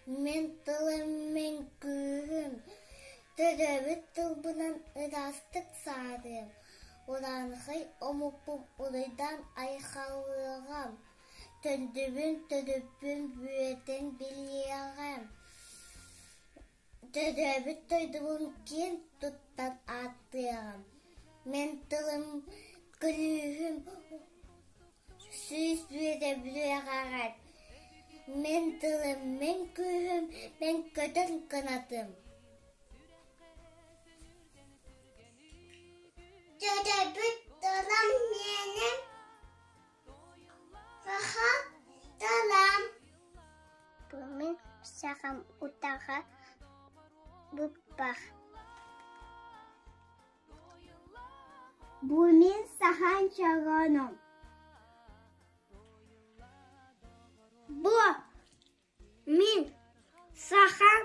Мин тылым мин күүһүм, төрөөбүт тылбынан ыраастык саарыам, урааҥхай омукпун уруйдаан айхаллыаҕым, төрдүбүн төрүппүн бүөтэн билиэҕим, төрөөбүт дойдубун киэн туттан ааттыаҕым. Мин тылым күлүүһүм 101 бүөҕэҕэр Мин тылым, мин күүһүм, мин көтөр кынатым Төрөөбүт тылым миэнэ саха тылым Бу мин сахам утаҕа быппах Бу мин сахан чороонум Бу мин сахам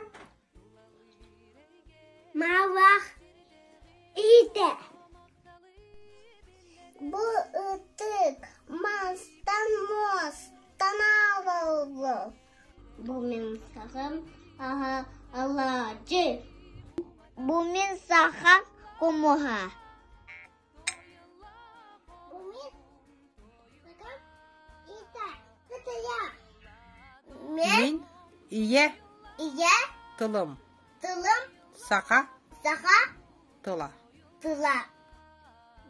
малах иһитэ Бу ытык мастан муостан аҕаллым Бу мин сахам аһа алаадьы Бу мин сахам кумуһа Бу мин сахам иитэ кытыйа Мин ийэ Ийэ тылым тылым саха саха тыла тыла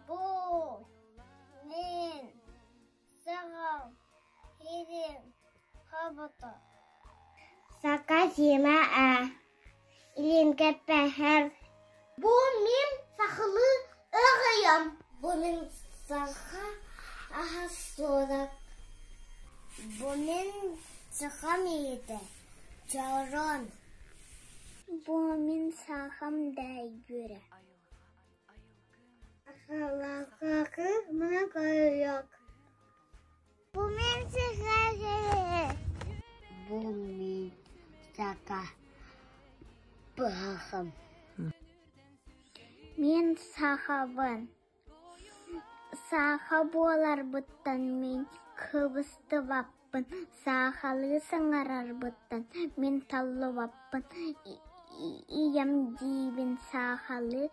Бу мин сахам сирин хобото Сака зима а Илинкэппэһэр Бу мин сахалыы ыҕыйам Бу мин саха аһа суорат Бу мин сахам иһитэ чороон Бу мин сахам дэйгүрэ Сахалаахы мына көрүөх Бу мин сахам Бу мин саха быһаҕым Мин сахабын Саха буоларбыттан мин кыбыстыбаппын, сахалыы саҥарарбыттан мин толлубаппын, ийэм диибин сахалыы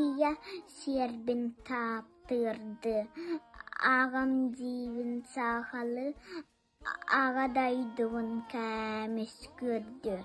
ийэ сиэрбин таптыырдыы, аҕам диибин сахалыы аҕа дойдубун көмүскүүрдүү.